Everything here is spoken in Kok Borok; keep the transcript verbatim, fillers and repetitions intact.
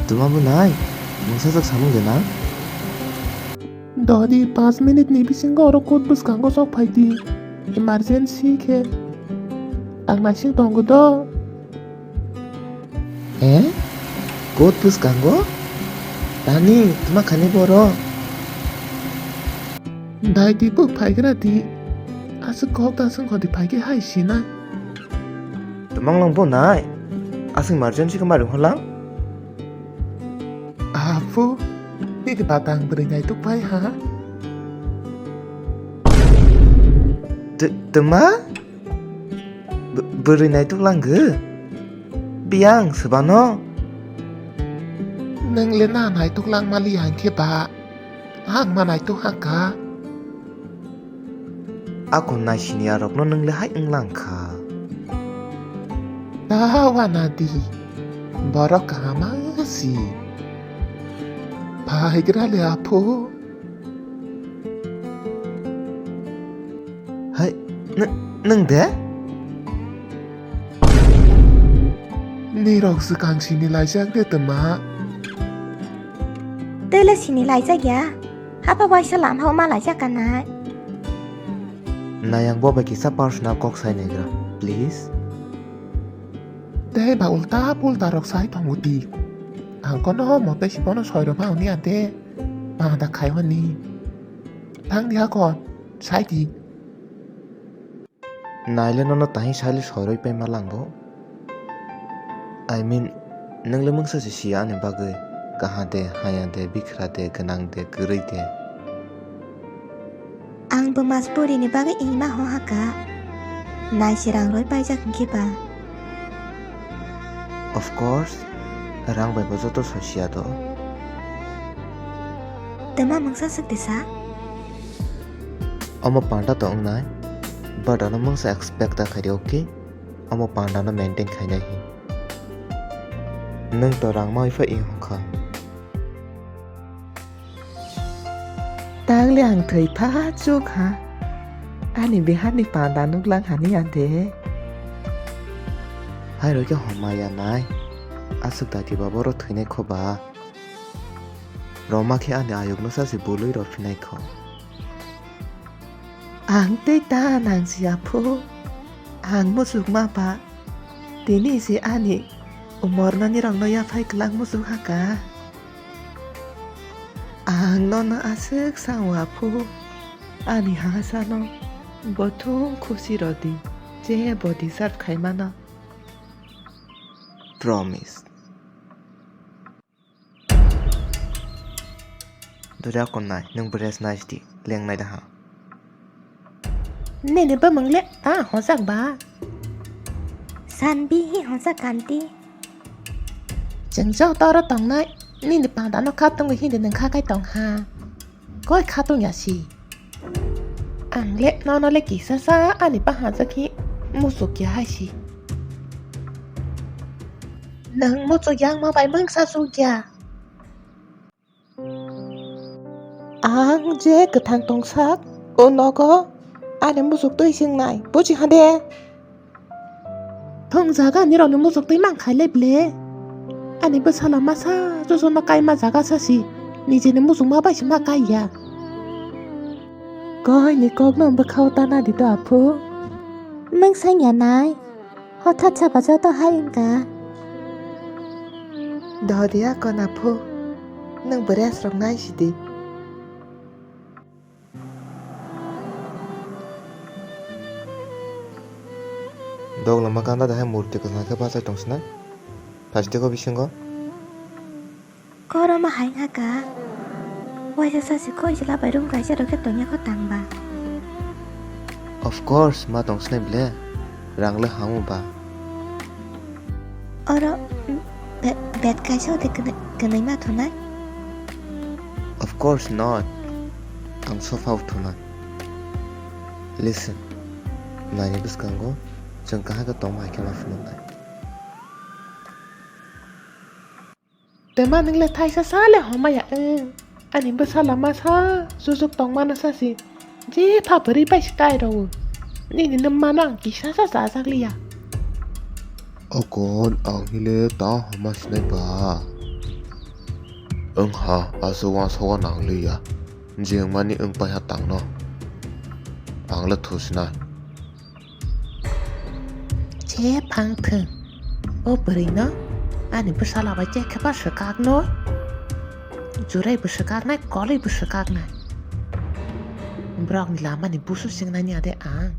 Tuma bo nai, mungsa jak samung de na? Dodi panch minute ni bisingo oro court bwskango sok phai di. Emergency khe tang naising tongo do. Eh? Court bwskango? Tani, tuma khani boro? Dai di bo phaigra di. Aswk kok da swng hodi phaikhe hai sina. Tuma lang bo nai. Aswk emergency khe mari holang? Apo, nini batang bwrwi naituk pai ha? T-, tuma? B-, bwrwi naituk langkhe? Biyang swbano? Nwng le na naituk lang mali hangkhe ba? Ang ma naituk hangka. Ako naisini arokno nwng le hai wng langkha. Ta wana di. Borok kaham si. Phaigra le apo. Hai, n-, nwng de? Nirok swkang sini laijak de tama. Tele sini laijak ya. Hapa waisa lam hao ma laijak kanai. Nayang bo bai kisa personal kok sai negra, please. Tei ba ulta pulta rok sai tongo di. Ang kono mote si bono soi rok ma oni ante. Panda khai honi. Thang di hakon, sai di. Naile nono tahi saile soiroi paima langbo. I mean, nwngle mungsa se siya ani bagwi. Kaha de, haya de, bikhra de, gwnang de, kwrwi de. Ang bo mas puri ni bagwi ima ho haka. Nai se rang roi paijak hinkhe ba. Of course, rang bai bo joto sosiya do. Tama mungsa swk tisa? Omo panda to wngnai, but ano mungsa expect ta khaidi, okay? Omo panda no maintain khainai hi. Nwng to rang ma wi pha i hokha. Tangli ang thwi pha chuk ha. Ani bihar ni panda nuk lang hani ante. Hai roi khe homa ya nai. Aswk dati ba boro thwinai kho ba. Roma khe ani ayuk no sa se bului rw phinai kho. Ang tei ta nang si aphu. Ang muchuk ma ba. Tini se ani umor nani rok no yaphai kwlak muchuk haka. Ang nono aswk sao aphu. Ani hahasano bothung khusi rodi, je bo deserve khaimano. Promise. Dori akon nai, nwng bo rest nai sidi, leng nai daha. Nini bwmwng le ta hojak ba? Sanbi hi hojak kanti. Chwng joto oro tongnai, nini panda no kha tongwi hindi nwng kha kai tong ha. Koi khatung ya si. Ang le nono le kisa sa ani bahajak hi muchuk ya hai si. Nwng muchuk ya wngma bai mungsa suk ya. Ang je kwthang tongsak o nogo ani muchuk twi swngnai, buji hade? Thung jaga nirokni muchuk twi mang khai le ble. Ani bwsala masa jojono kaima jaga sa si. Nijini muchuk ma bai se ma kai ya. Koi ni kok no bwkha o ta na di to aphu. Mung sang ya nai. Hothat sa ba joto hai wngka. Dodi akon aphu. Nwng bwrwi asrok nai sidi. Dok lama kanda dahai murti kwchang khe bachai tong sinai. Plastic o bisingo. Koroma hai wngkha ka. Waisa sasi khoi sila bai room kaisa rok khe tongya kho tang ba. Of course, ma tong sinai ble. Rang le hamu ba. Oro, mm, be-, bed kaisa hote kwnwi, kwnwi ma thunai? Of course not. Ang sofa o thunai. Listen, naini bwskango chwng kaham khe tongma hai khe ma phunuknai. Tei ma nwng le thaisa sa le homa ya wng. Ani bwsala masa sujuk tongmano sa si. Je pha bwrwi bai se kai rw. Nini nwng mano ang kisa sa chajak liya. Okon ang hile ta homa sinai ba. Wngha, aswk uansukgo nangliya. Je wngmani wngpaiha tangno. Ang le thusinai. Je phang thung. O bwrwino ani bwsala bai je khe ba swkakno. Jurai bo swkaknai, koloi bo swkaknai. Borokni lamani busu chingnani ade ang.